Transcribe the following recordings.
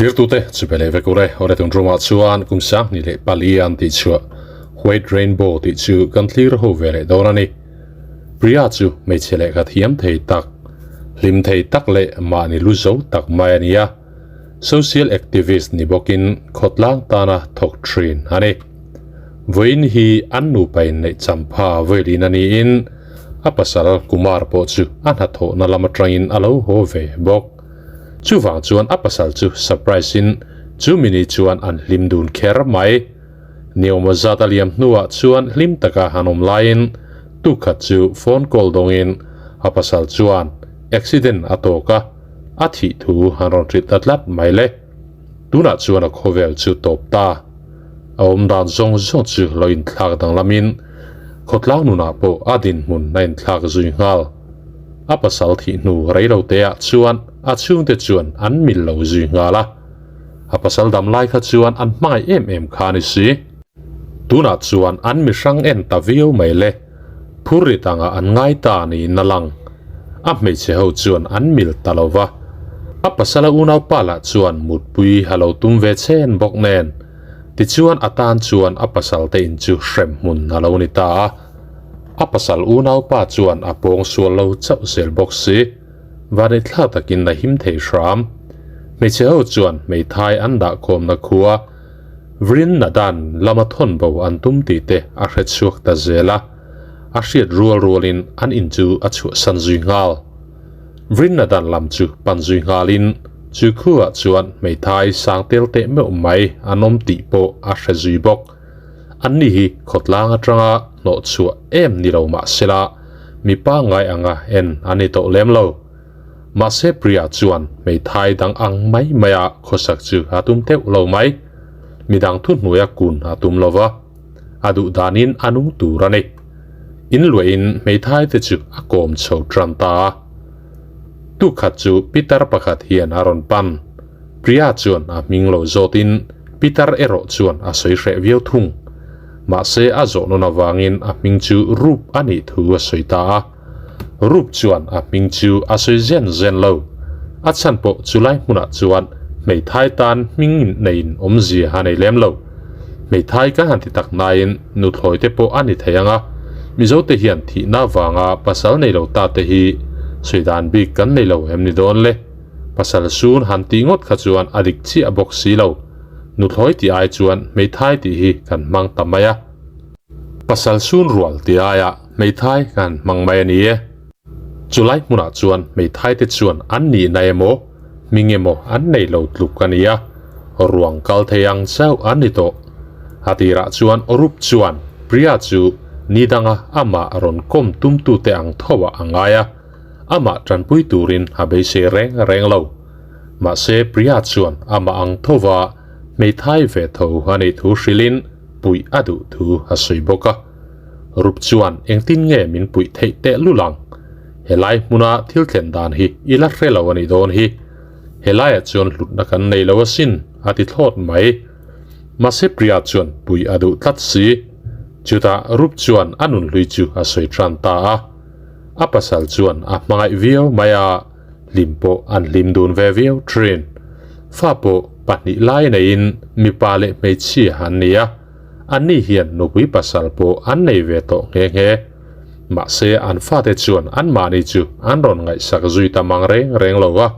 Thlirtute chu be leh vek ur e, awle tun room ah chuan kum 24 an tih chhuah White Rainbow tih chu kan thlir ho ve leh dawn a ni. Priya chu hmeichhe lehkha thiam thei tak, hlim thei tak leh mahni lu zo tak mai a ni a, social activist ni bawkin khawtlang tana thawk thin a ni. Vawiin hi an nupa inneih champha vawiin a niin a pasal Kumar pawh chu a hnathawhna lam atangin a lo haw ve bawk. Chuvang chuan a pasal chu surprise in chu mini chuan an hlim dun kher mai. Niawma zat a liam hnuah chuan hlim taka han awm laiin tukhat chu phone call dawngin a pasal chuan accident a tawk a, a thih thu han rawn hrilh ta tlat mai le. Tunah chuan a khawvel chu tawp ta. A awm dan zawng zawng chu lo inthlak danglamin khawtlang nunah pawh a dinhmun a inthlak zui nghal. A pasal thih hnu rei lo teah chuan a chhungte chuan an mil lo zui nghal a. A pasal dam lai kha chuan an hmangaih em em kha a ni si. Tunah chuan an mihrang en ta viau mai le. Phur rit anga an ngai ta niin a lang. A hmeichhe ho chuan an mil ta lo va. A pasala unaupa lah chuan mutpui a lo tum ve chhen bawk nen. Tichuan a tan chuan a pasal te in chu hrem hmun a lo ni ta a. A pasal unaupa chuan a pawng sual lo chauh zel bawk si. Vanithlak takin a him thei hram. Hmeichhe ho chuan hmeithai an dah khawmna khua Vrin Nadan lama thawn bo an tum tih te a hre chhuak ta zel a, a hriat rual rualin an in chu a chhuahsan zui nghal. Vrin Nadan lam chu pan zui nghalin chu khuaah chuan hmeithai sang tel teh meuh mai an awm tih pawh a hre zui bawk. An ni hi khawtlang atanga hnawh chhuah em ni lo mah sela mi pangngai anga en a ni tawh lem lo. Mahse Priya chuan hmeithai dang ang mai maia khawsak chu a tum teuh lo mai. Midang thuhnuaia kun a tum lo va, a duh danin a nung tur a ni. In luahin hmeithai te chu a kawm chho tan ta a. Tukhat chu pitar pakhat hian a rawn pan. Priya chuan a hming lo zawtin pitar erawh chuan a sawi hreh viau thung. Mahse a zawh nawn avangin a hming chu Rup a nih thu a sawi ta a. Rup chuan a hming chu a sawi zen zen lo. A chhan pawh chulai hmunah chuan hmeithai tan hming neiin awmzia a nei lem lo. Hmeithai kan han ti tak nain nuthlawi te pawh a ni thei ang a, Mizote hian thihna vanga pasal nei lo ta te hi sawi dan bik kan nei lo em ni dawn le? Pasal sun han tih ngawt kha chuan a dik chiah bawk si lo. Nuthlawi tih ai chuan hmeithai tih hi kan hmang ta mai a. Pasal sun rual tih aiah hmeithai kan hmang mai a ni e. Chulai hmunah chuan hmeithai te chuan an nihna emaw, hming emaw an nei lo tluk a ni a, ruang kal thei ang chauh an ni tawh. A tirah chuan Rup chuan Priya chu ni danga amah rawn kawm tumtute ang thoah a ngai a, amah tanpui turin a beisei reng reng lo. Mahse Priya chuan amah ang thova hmeithai ve tho a nih thu hrilhin puih a duh thu a sawi bawk a. Rup chuan engtin nge min puih theih teh lul ang? Helai hmuna thil thlen dan hi i la hre lo a nih dawn hi. Helaiah chuan hlutna kan nei lo asin, a ti thlawt mai. Mahse Priya chuan puih a duh tlat si. Chutah Rup chuan a nunhlui chu a sawi tan ta a. A pasal chuan a hmangaih viau mai a, hlim pawh an hlim dun ve viau thin. Fa pawh pahnih lai neiin mipa leh hmeichhia an ni a. Anni hian nupui pasal pawh an nei ve tawh nghe nghe. Mahse an fate chuan anmahni chu an rawn ngaihsak zui ta mang reng reng lo va.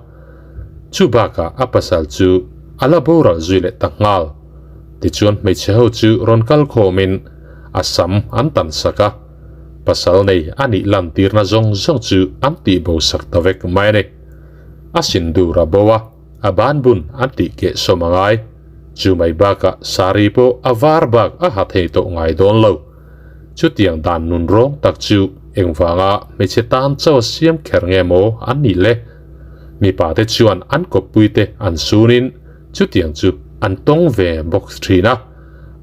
Chu bakah a pasal chu a la boral zui leh ta nghal. Tichuan hmeichhe ho chu rawn kal khawmin a sam an tan sak a. Pasal nei a nih lantirna zawng zawng chu an tihbo sak ta vek mai a ni. A sindur a bo a. A ban bun an tih keh sawm a ngai. Chu mai bakah sari pawh a var bak a ha thei tawh ngai dawn lo. Chutiang dan nun rawng tak chu engvanga hmeichhe tan chaw a siam kher nge maw an nih le? Mipa te chuan an kawppui te an sunin chutiang chu an tawng ve bawk thin a.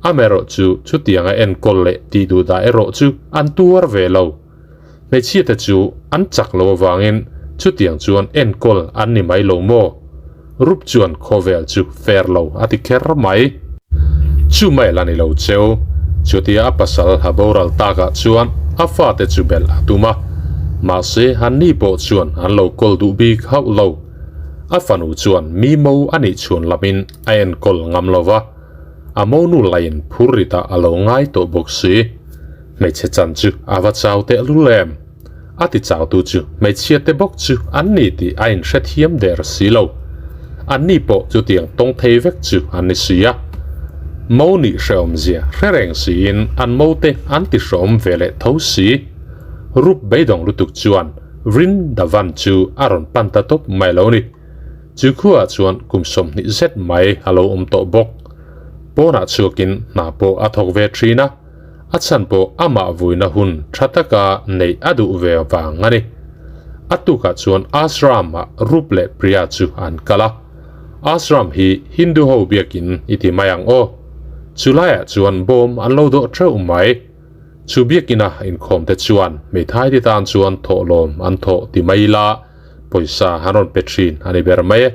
Amaherawh chu chutianga enkawl leh tih duh dah erawh chu an tuar ve lo. Hmeichhia te chu an chak lo avangin chutiang chuan enkawl an ni mai lo maw? Rup chuan khawvel chu fair lo a ti kher mai. Chu mai la ni lo cheu. Chutia a pasal a boral takah chuan a fate chu belh a tum a. Mahse an ni pawh chuan an lo kawl duh bik hauh lo. A fanu chuan mi mo a nih chhun lamin a enkawl ngam lo va, a monu laiin phurritah a lo ngai tawh bawk si. Hmeichhe chan chu a va chau tehlul em? A ti chautu chu hmeichhia te bawk chu an ni tih a inhrethiam der si lo. Anni pawh chutiang tawng thei vek chu an ni si a. Mo nih hrehawmzia hre reng siin an mo te an ti hrehawm ve leh tho si. Rup beidawng lutuk chuan Vrindavan chu a rawn pan ta tawp mai lo ni. Chu khuaah chuan kum 20 zet mai a lo awm tawh bawk. Pawnah chhuakin hna pawh a thawk ve thin a. A chhan pawh amah vuina hun tha taka neih a duh ve vang a ni. A tukah chuan Ashram-ah Rup leh Priya chu an kal a. Ashram hi Hindu ho biakin i ti mai ang aw. Chu laiah chuan bawm an lo dawh theuh mai. Chu biakina inkhawmte chuan hmeithai te tan chuan thawhlawm an thawh ti mai ila pawisa an rawn pe thin a ni ber mai e.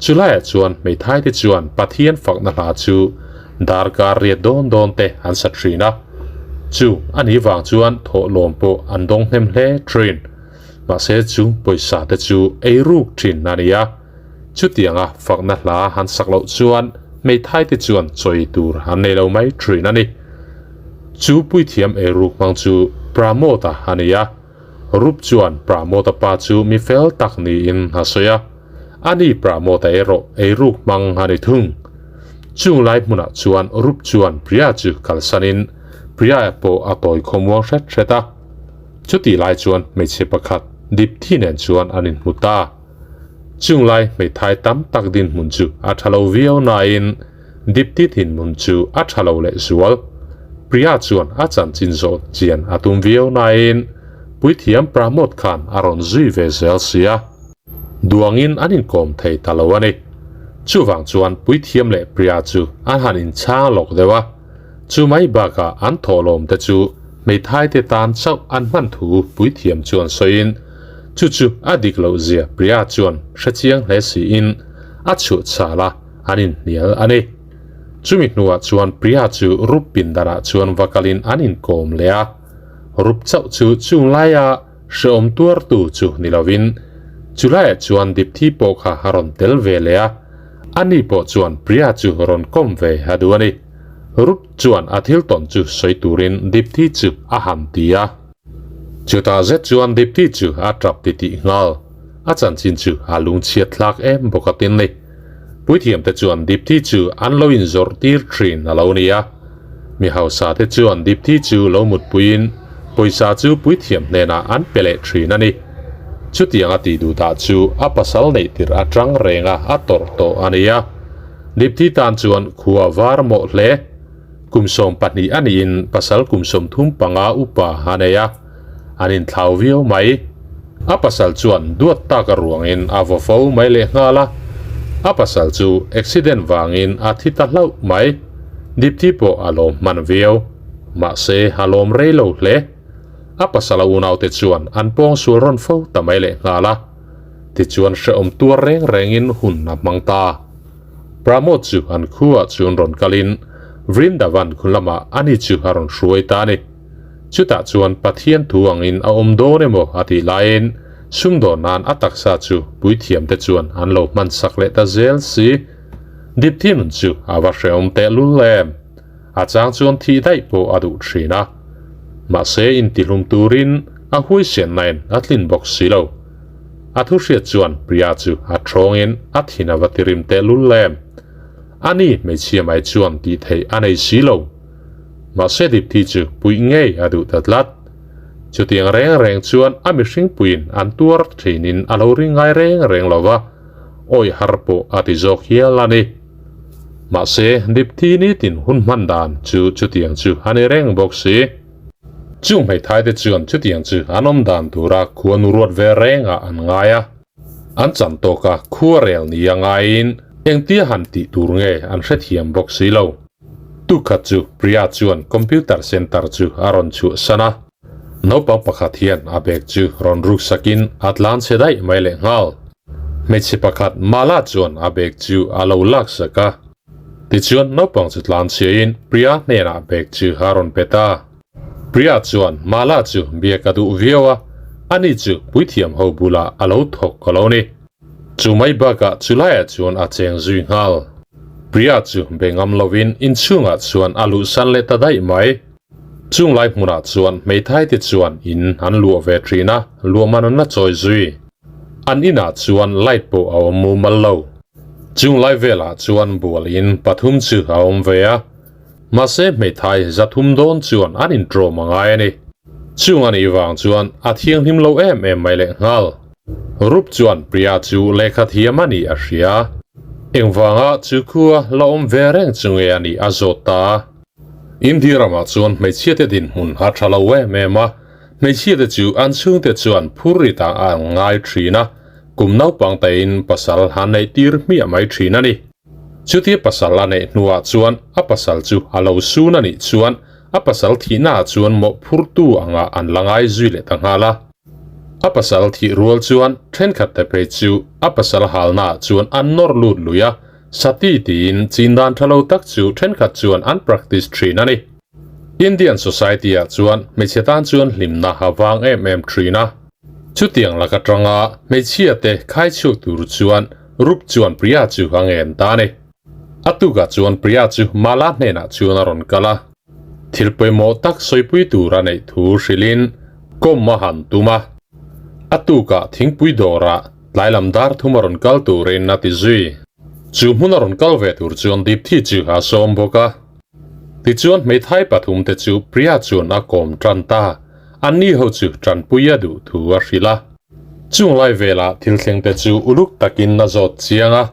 Chu laiah chuan hmeithai te chuan Pathian fakna hla chu darkar riat dawn dawn te an sa thin a, chu a nih vang chuan thawhlawm pawh an dawng hnem hle thin. Mahse chu pawisa te chu ei ruk thin a ni a, chutianga fakna hla han sak loh chuan hmeithai te chuan chawi tur an nei lo mai thin a ni. Chu puithiam ei ruk hmang chu Pramod-a a ni a. Rup chuan Pramod-a pa chu mi fel tak niin a sawi a, ani Pramod-a erawh eiruk hmang a ni thung. Chung lai hmunah chuan Rup chuan Priya chu kalsanin Priya pawh a tawi khawmuang hret hret a. Chutih lai chuan hmeichhe pakhat Dipti nen chuan an inhmu ta. Chung lai hmeithai tam tak dinhmun chu a tha lo viau nain Dipti thinhmun chu a tha lo leh zual. Priya chuan a chanchin zawh chian a tum viau nain Puithiam Pramod khan a rawn zui ve zel sia. Duangin an inkawm thei ta lo a ni. Chuvang chuan Puithiam leh Priya chu an han inchhang lawk deuh a. Chu mai bakah an thawhlawm te chu hmeithai te tan chauh an hman thu Puithiam chuan sawiin chu chu a dik loh zia Priya chuan hrechiang hle siin a chhuah chhal a. an inhnial a ni. Chumi hnuah chuan Priya chu Rup pindanah chuan va kalin an inkawm leh a. Rup chauh chu chung laia hrehawm tuartu chu ni lovin chulaiah chuan Dipthi pawh kha a rawn tel ve leh a. Ani pawh chuan Priya chu rawn kawm ve a duh a ni. Rup chuan a thil tawn chu sawi turin Dipthi chu a han ti a. Chutah zet chuan Dipthi chu a tap titih nghal. A chanchin chu a lungchhiat thlak em bawk a tin ni. Puithiamte chuan Dipthi chu an lo inzawrh tir thin a lo ni a. Mi hausa te chuan Dipthi chu lo mutpuiin pawisa chu puithiam hnenah an pe leh thin a ni. Chutiang a tih duh dah chu a pasal neih tirh atang renga a tawrh tawh a ni a. Dipthi tan chuan khua var mawh hle. Kum 12 a niin pasal kum 35 upa a nei a, an inthlau viau mai. A pasal chuan duat tak a ruangin a vaw fo mai lehnghal a, a pasal chu accident vangin a thi ta hlauh mai. Dipti pawh a lawm hman viau, mahse a lawm rei lo hle. A pasal a unaute chuan an pawngsual rawn fo ta mai lehnghal a, tichuan hrehawm tuar reng rengin hun a hmang ta. Pramod chu an khuaah chuan rawn kalin Vrindavan khu lamah ani chu a rawn hruai ta a ni. Chutah chuan Pathian thu angin a awm dawn emaw a tih laiin sumdawn nan a taksa chu puithiamte chuan an lo hman sak leh ta zel si. Dipti nun chu a va hrehawm tehlul em! A chang chuan thih daih pawh a duh thin a. Mahse intihlum turin a huaisiannain a tlin bawk si lo. A thu hriat chuan Priya chu a thawngin a thin a va tirim tehlul em! Ani hmeichhia mai chuan tih theih a nei si lo. Mahse Dipti chu puih ngei a duh ta tlat. Chutiang reng reng chuan a mihring puiin an tuar thinin a lo ring ngai reng reng lo va, awih har pawh a ti zawk hial a ni. Mahse Dipti nitin hun hman dan chu chutiang chu a ni reng bawk si. Chung hmeithai te chuan chutiang chu an awm dan tura khuanu ruat ve rengah an ngai a. An chan tawk a khuarel nia ngaiin engtia han tih tur nge an hrethiam bawk si lo. Tukhat chu Priya chuan computer center chu a rawn chhuahsan a. Naupang pakhat hian a bag chu rawn ruk sakin a tlan chhe daih mai leh nghal. Hmeichhe pakhat Mala chuan a bag chu a lo lak sak a. Tichuan naupang chu tlan chhiain Priya hnenah bag chu a rawn pe ta. Priya chuan Mala chu biak a duh viau a, ani chu puithiam ho bulah a lo thawk ka lo ni. Chu mai bakah chulaiah chuan a cheng zui nghal. Priya chu be ngam lovin inchhungah chuan a luhsan leh ta daih mai. Chung lai hmunah chuan hmeithai te chuan in an luah ve thin a, luahman an la chawi zui. An inah chuan light pawh a awm mumal lo. Chung lai velah chuan bual in pathum chu a awm ve a, mahse hmeithai zathum dawn chuan an intrawm a ngai a ni. Chung a nih vang chuan a thianghlim lo em em mai leh nghal. Rup chuan Priya chu lehkha thiam a nih a hria. Engvanga chu khua la awm ve reng chu nge a nih a zawt ta a. India ramah chuan hmeichhiate dinhmun a tha lo em em a, hmeichhiate chu an chhungte chuan phur rit ah an ngai thin a, kum naupang tein pasal an neih tir hmiah mai thin a ni. Chutia pasal a neih hnuah chuan a pasal chu a lo sun a nih chuan a pasal thihnaah chuan mawhphurtu angah an la ngai zui leh ta nghal a. A pasal thih rual chuan thenkhatte phei chu a pasal halnaah chuan an nawr lut lui a, Sati tiin chin dan tha lo tak chu thenkhat chuan an practice thin a ni. Indian society ah chuan hmeichhe tan chuan hlimna a vang em em thin a. Chutiang lak atanga hmeichhia te khai chhuak tur chuan Rup chuan Priya chu a ngen ta a ni. A tukah chuan Priya chu Mala hnenah chuan a rawn kal a. Thil pawimawh tak sawipui tur a neih thu hrilhin kawm a han tum a. A tukah thingpui dawrah tlai lam dar thum a rawn kal turin a ti zui. Chu hmun a rawn kal ve tur chuan Dipthi chu a sawm bawk a. Tichuan hmeithai pathum te chu Priya chuan a kawm tan ta. Anni ho chu tanpui a duh thu a hrilh a. Chung lai velah thil thleng te chu uluk takin a zawt chiang a,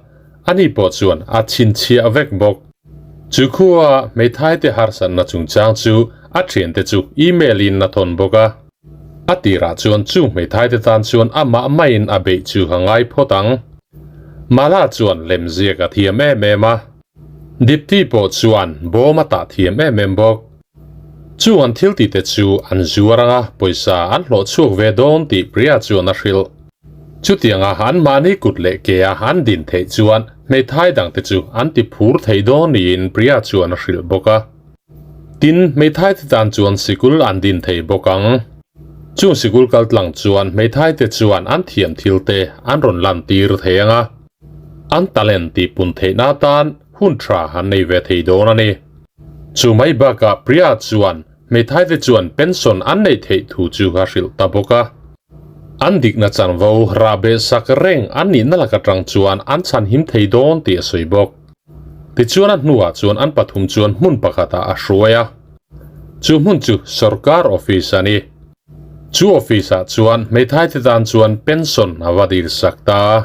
ani pawh chuan a chhinchhiah vek bawk. Chu khua hmeithai te harsatna chungchang chu a thiante chu email in a thawn bawk a. A tirah chuan chu hmeithai te tan chuan amah maiin a beih chu a ngai phawt ang. Mala chuan lemziak a thiam em em a. Dipti pawh chuan bawm a tah thiam em em bawk. Chung an thil tih te chu an zuar anga pawisa an hlawh chhuak ve dawn tih Priya chuan a hrilh. Chutianga anmahni kut leh ke a an din theih chuan hmeithai dangte chu an ti phur thei dawn niin Priya chuan a hrilh bawk a. Tin, hmeithai te tan chuan sikul an din thei bawk ang. Chung sikul kal tlang chuan hmeithai te chuan an thiam thil te an rawn lan tir thei ang a. An talent tih pun theihna atan hun tha an nei ve thei dawn a ni. Chu mai bakah Priya chuan hmeithai te chuan pension an neih theih thu chu a hrilh ta bawk a. An dikna chanvo rah beh sak reng an nihna lak atang chuan an chhanhim thei dawn tih a sawi bawk. Tichuan a hnuah chuan an pathum chuan hmun pakhatah a hruai a. Chu hmun chu sorkar office a ni. Chu office ah chuan hmeithai te tan chuan pension a va dil sak ta a.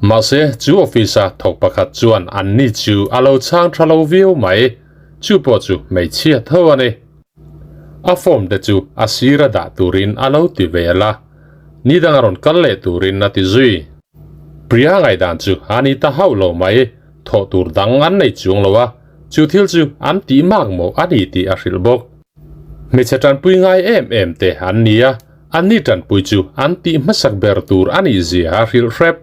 Mahse chu office a thawk pakhat chuan an ni chu a lo chhang tha lo viau mai. Chu pawh chu hmeichhia tho a ni. A form te chu a sir a dah turin a lo ti vel a. Ni dang a rawn kal leh turin a ti zui. Priya ngaihdan chu a ni ta hauh lo mai, thawh tur dang an nei chuang lo a, chu thil chu an tih mak maw a ni tih a hrilh bawk. Hmeichhe tanpui ngai em em te an ni a, an ni tanpui chu an tih hmasak ber tur a nih zia a hrilh hrep.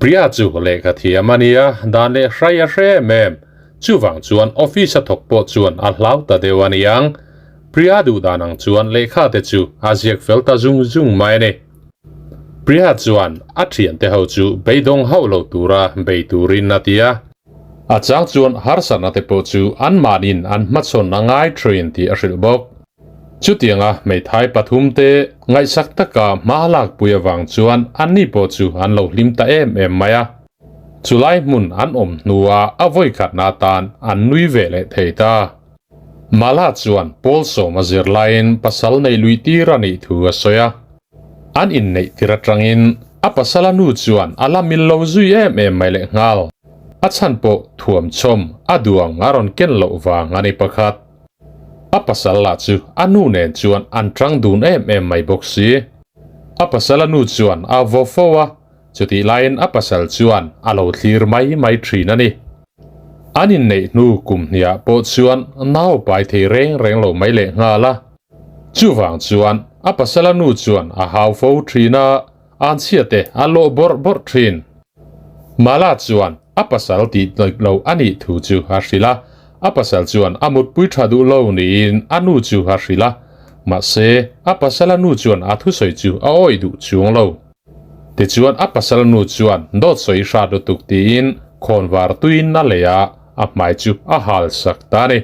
Priya chu lehkha thiam a nia, dan leh hrai a hre em em, chuvang chuan office a thawk pawh chuan a hlau ta deuh a niang. Priya duh dan ang chuan lehkha te chu a ziak fel ta zung zung mai a ni. Priya chuan a thiante ho chu beidawng hauh lo tura bei turin a ti a. A chang chuan harsatna te pawh chu anmahniin an hmachhawn a ngai thin tih a hrilh bawk. Chutianga hmeithai pathum te ngaihsak taka hma lakpui avang chuan anni pawh chu an lo hlim ta em em mai a. Chulai hmun an awm hnuah a vawikhatna atan an nui ve leh thei ta. Mala chuan Paul sawma zir laiin pasal nei lui tir a nih thu a sawi a. An inneih tir atangin a pasala nu chuan a la mil lo zui em em mai leh nghal. A chhan pawh thuam chawm a duang a rawn ken loh vang a ni pakhat. A pasal lah chu a nu nen chuan an tang dun em em mai bawk si. A pasala nu chuan a vaw fo a, Chutih laiin a pasal chuan a lo thlir mai mai thin a ni. An inneih hnu kum hniah pawh chuan nau pai thei reng reng lo mai leh nghal a. Chuvang chuan a pasala nu chuan a hau fo thin a, anchhia te a lawh bawrh bawrh thin. Mala chuan a pasal tih tlawih lo a nih thu chu a hrilh a, a pasal chuan a mutpui tha duh lo niin a nu chu a hrilh a, mahse a pasala nu chuan a thusawi chu a awih duh chuang lo. Tichuan a pasal nu chuan dawt sawi hrat lutuk tiin khawnvar tuiin a lei a, a hmai chu a hal sak ta a ni.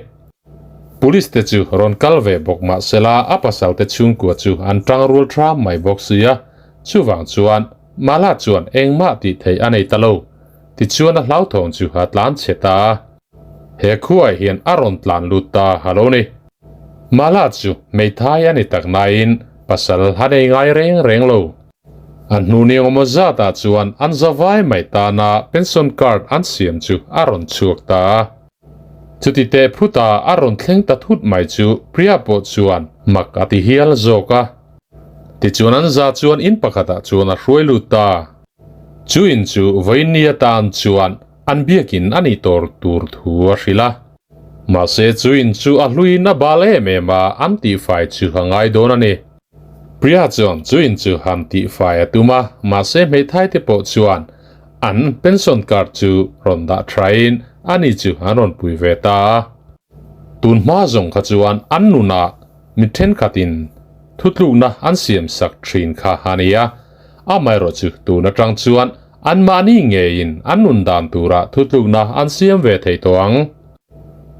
Police te chu rawn kal ve bawk mah sela a pasal te chhungkua chu an tang rual tha mai bawk si a, chuvang chuan Mala chuan engmah tih theih a nei ta lo. Tichuan a hlauthawng chu a tlan chhe ta a. He khuaah hian a rawn tlan lut ta a lo ni. Mala chu hmeithai a ni tak nain pasal a nei ngai reng reng lo. A hnu ni engemaw zatah chuan an zavai mai tana pension card an siam chu a rawn chhuak ta a. Chuti teh phuta a rawn thleng ta thut mai chu Priya pawh chuan mak a ti hial zawk a. Tichuan an za chuan in pakhatah chuan a hruai lut ta. Chu in chu vawiin atan chuan an biakin a nih tawr tur thu a hrilh a. Mahse chu in chu a hluin a bal em em a, an tihfai chu a ngai dawn a ni. Priya chuan chu in chu han tihfai a tum a, mahse hmeithai te pawh chuan an pension card chu rawn dah thain ani chu an rawn pui ve ta a. Tun hma zawng kha chuan an nunah mi thenkhatin thutlukna an siam sak thin kha a ni a, amaherawhchu tun atang chuan anmahni ngeiin an nun dan turah thutlukna an siam ve thei tawh ang.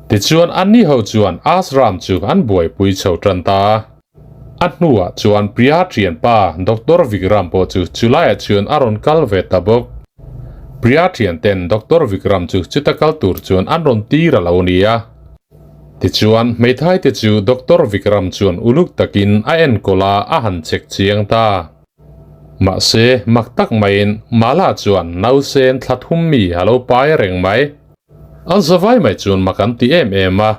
Tichuan anni ho chuan Ashram chu an buaipui chho tan ta a. A hnuah chuan Priya thianpa Doctor Vikram pawh chu chulaiah chuan a rawn kal ve ta bawk. Priya thianten Doctor Vikram chu chuta kal tur chuan an rawn tir a lo ni a. Tichuan, hmeithai te chu Doctor Vikram chuan uluk takin a enkawl a, a han chek chiang ta. Mahse, mak tak maiin Mala chuan nausen thla thum mi a lo pai reng mai. An zavai mai chuan mak an ti em em a,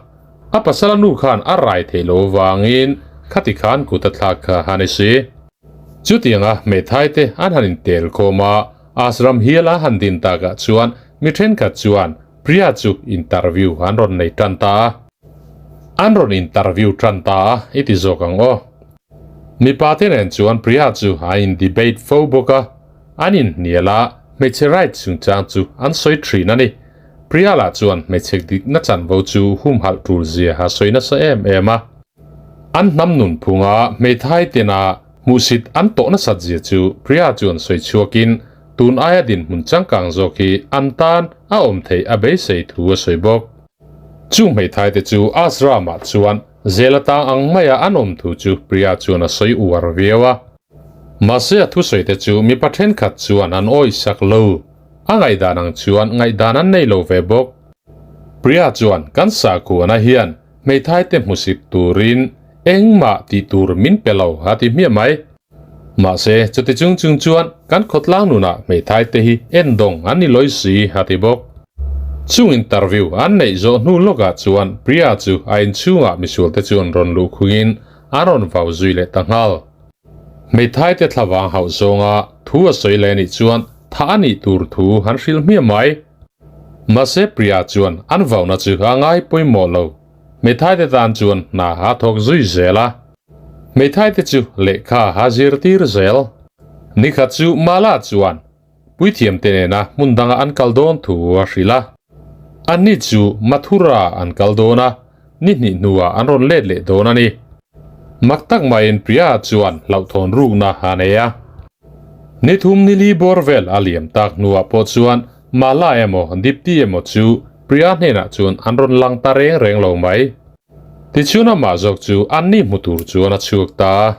a pasala nu khan a rai theih lo vangin khati khan kut a thlak kha a ni si. Chutianga hmeithai te an han intel khawm a, Ashram hial a han din takah chuan mi thenkhat chuan Priya chu interview an rawn nei tan ta a. An rawn interview tan ta a, i ti zawk ang aw. Mipa te nen chuan Priya chu a in debate fo bawk a, an inhnial a, hmeichhe right chungchang chu an sawi thin a ni. Priya lah chuan hmeichhe dikna chanvo chu humhalh tul zia a sawi nasa em em a. An hnam nunphunga hmeithai tena hmuhsit an tawh nasat zia chu Priya chuan sawi chhuakin Tun aia dinhmun changkang zawk hi an tan a awm theih a beisei thu a sawi bawk. Chung hmeithai te chu Ashram-ah chuan zel atang ang maia an awm thu chu Priya chuan a sawi uar viau a. Mahse a thusawi te chu mipa thenkhat chuan an awih sak lo. A ngaihdan ang chuan ngaihdan an nei lo ve bawk. Priya chuan kan sakhuana hian hmeithai te hmusit turin engmah tih tur min pe lo a ti hmiah mai. Mahse, chuti chung chung chuan kan khawtlang nunah hmeithai te hi endawng an ni lawi si a ti bawk. Chung interview an neih zawh hnu lawkah chuan Priya chu a inchhungah misual te chuan rawn luh khungin an rawn vau zui leh ta nghal. Hmeithai te thlavang hauh zawnga thu a sawi leh nih chuan thah a nih tur thu an hrilh hmiah mai. Mahse, Priya chuan an vauna chu a ngai pawimawh lo. Hmeithai te tan chuan hna a thawk zui zel a. Hmeithai te chu lehkha a zirtir zel. Nikhat chu Mala chuan puithiam te nena hmun danga an kal dawn thu a hrilh a. Anni chu Mathura an kal dawn a, ni hnih hnuah an rawn let leh dawn a ni. Mak tak maiin Priya chuan hlauhthawn rukna a nei a. Ni thum ni li bawr vel a liam tak hnuah pawh chuan Mala emaw Dipti emaw chu Priya hnenah chuan an rawn lang ta reng reng lo mai. Tichuan amah zawk chu anni hmu tur chuan a chhuak ta a.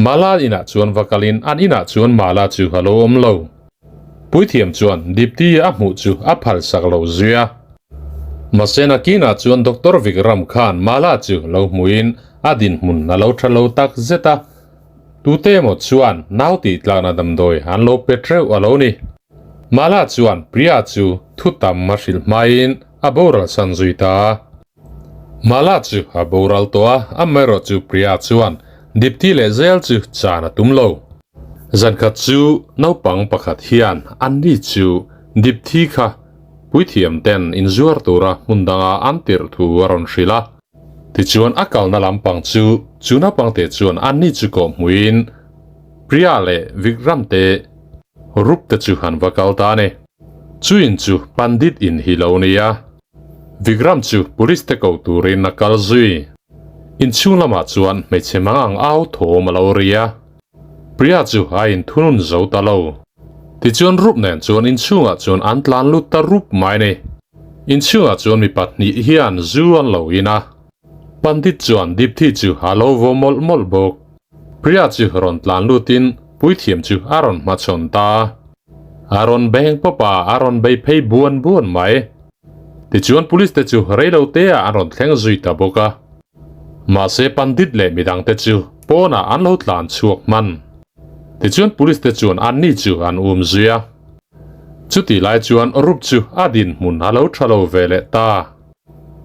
Mala inah chuan va kalin an inah chuan Mala chu a lo awm lo. Puithiam chuan Dipti a hmuh chu a phalsak lo zui a. Mahse nakinah chuan Doctor Vikram khan Mala chu lo hmuin a dinhmun a lo tha lo tak zet a. Tute emaw chuan nau tih tlakna damdawi an lo pe teuh a lo ni. Mala chuan Priya chu thu tam a hrilh hmain a boral san zui ta a. Mala chu a boral tawh a, amaherawh chu Priya chuan Dipti leh zel chu chan a tum lo. Zankhat chu naupang pakhat hian anni chu Dipti kha puithiam ten inzuar tura hmun danga an tirh thu a rawn hrilh a. Tichuan a kalna lampang chu chu naupangte chuan anni chu kawh hmuin Priya leh Vikram te rup te chu an va kal ta a ni. Chu in chu Pandit in hi lo nia. Vikram chu police te ko turin a kal zui. Inchhung lamah chuan hmeichhe mang ang au thawm a lo ri a. Priya chu a inthunun zo ta lo. Tichuan rup nen chuan inchhungah chuan an tlan lut ta rup mai ni. Inchhungah chuan mi pahnih hian zu an lo in a. Pandit chuan Dipthi chu a lo vaw mawlh mawlh bawk. Priya chu rawn tlan lutin puithiam chu a rawn hmachhawn ta. A rawn beng pawp a, a rawn bei phei buan buan mai. Tichuan police te chu reilo te ah an rawn thleng zui ta bawk a. Mahse Pandit leh midang te chu pawnah an lo tlan chhuak hman. Tichuan police te chuan anni chu an um zui a. Chutih lai chuan Rup chu a dinhmun a lo tha lo ve leh ta.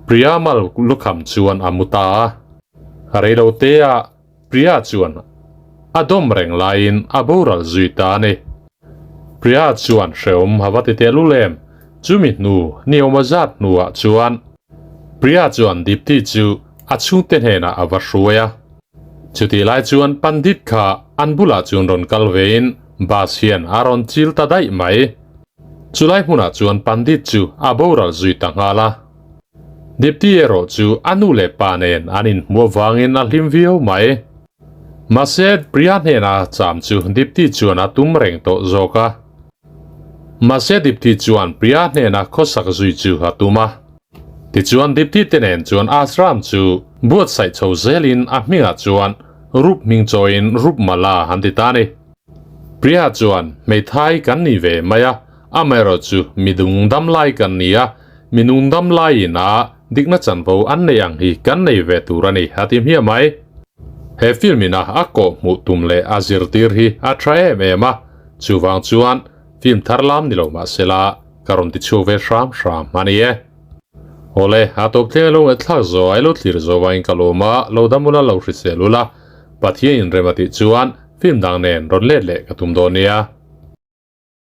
Priya mal lukham chuan a mu ta a. Reilo te ah Priya chuan a dawm reng laiin a boral zui ta a ni. Priya chuan hrehawm a va ti teh lul em? Chumi hnu ni awm a zat hnuah chuan Priya chuan Dipti chu a chhungte hnenah a va hruai a. Chutih lai chuan Pandit kha an bulah chuan rawn kal vein bus hian a rawn chil ta daih mai. Chulai hmunah chuan Pandit chu a boral zui ta nghal a. Dipti erawh chu a nu leh pa nen an inhmu avangin a hlim viau mai. Mahse, Priya hnena cham chu Dipti chuan a tum reng tawh zawk a. Mahse, Dipti chuan Priya hnena khawsak zui chu a tum a. Tichuan, Dipti te nen chuan ashram chu buatsaih chho zelin a hmingah chuan Rup hming chawiin Rupmala an ti ta a ni. Priya chuan, Hmeithai kan ni ve mai a, Amaherawhchu midung dam lai kan ni a, minung dam laiin a dikna chanvo an nei ang hi kan nei ve tur a ni, a ti hmiah mai. He film ina a kawh hmuh tum leh a zirtir hi a tha em em a, chuvang chuan film thar lam ni lo mah sela ka rawn ti chhuak ve hram hram a ni e. Awle, a tawp thleng alo ngaihthlak zo a, ilo thlir zo vangin ka lawm a, lo dam ula lo hrisel ula, Pathian inrem a tih chuan film dang nen rawn let leh ka tum dawn nia.